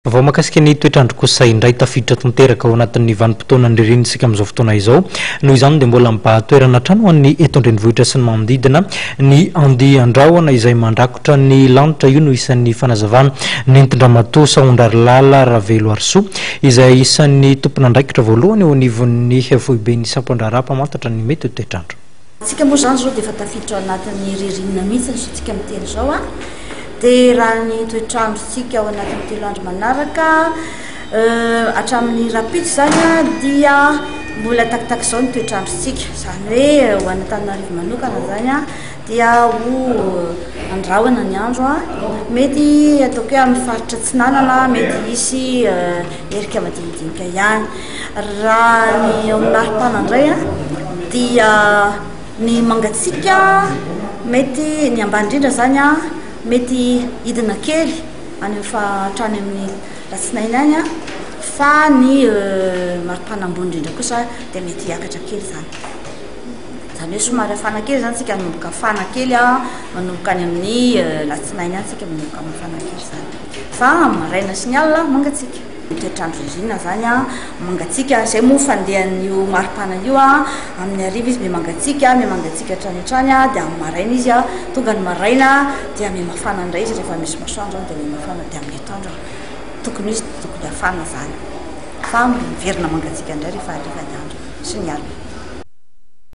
Vaovao mahakasika ny toetr'andro kosa indray tafiditra tanteraka ao anatin'ny vanim-potoanan'ny ririnina isika amin'izao fotoana izao. Noho izany dia mbola mibahan-toerana hatrany ho an'ny eto an-drenivohitra sy ny manodidina ny andian-drahona izay mandrakotra ny lanitra. Io no isan'ny fanazavana nentin-dRamatoa Sahondrarilala Raveloarisoa izay isan'ny tompon'andraikitra voalohany eo anivon'ny foiben'ny sampan-draharaha mpamantatra ny mety ho toetr'andro. Tsika moa izany izao dia efa tafiditra ao anatin'ny ririnina mihitsy izao tsika miteny izao a. Dia raha ny toetr'androntsika ao anatin'ny 3 andro manaraka, hatramin'ny rahampitso izany a, dia mbola takitaky izao ny toetr'androntsika. Izany hoe ho an'Antananarivo manokana izany a, dia ho andrahona ny andro a. Mety ataoko hoe amin'ny faritra atsinanana mety hisy erika madinidinika ihany. Raha ny eo amin'ny maripana indray a, dia ny mangatsiaka mety ny ambany indrindra izany a, mety hidina kely any amin'ny fa hatrany amin'ny alatsinainy any a, fa ny maripana ambony indrindra kosa dia mety hiakatra kely izany. Izany hoe somary hafana kely izany tsika, hanomboka hafana kely a, manomboka any amin'ny alatsinainy any tsika manomboka mafana kely izany. Fa amin'ny maraina sy ny alina mangatsiaka. Ny toetr'andro ririnina izany an, mangatsiaka, izay moa fandehan'io maripana io an, amin'ny hariva izy miha-mangatsiaka, miha-mangatsiaka hatrany hatrany an, dia amin'ny maraina izy an, tonga ny maraina dia miha-mafana indray izy rehefa misy masoandro an, dia miha-mafana, dia amin'ny atoandro tokony izy tokony hafana izany, fa miverina mangatsiaka indray rehefa hariva ny andro sy ny alina.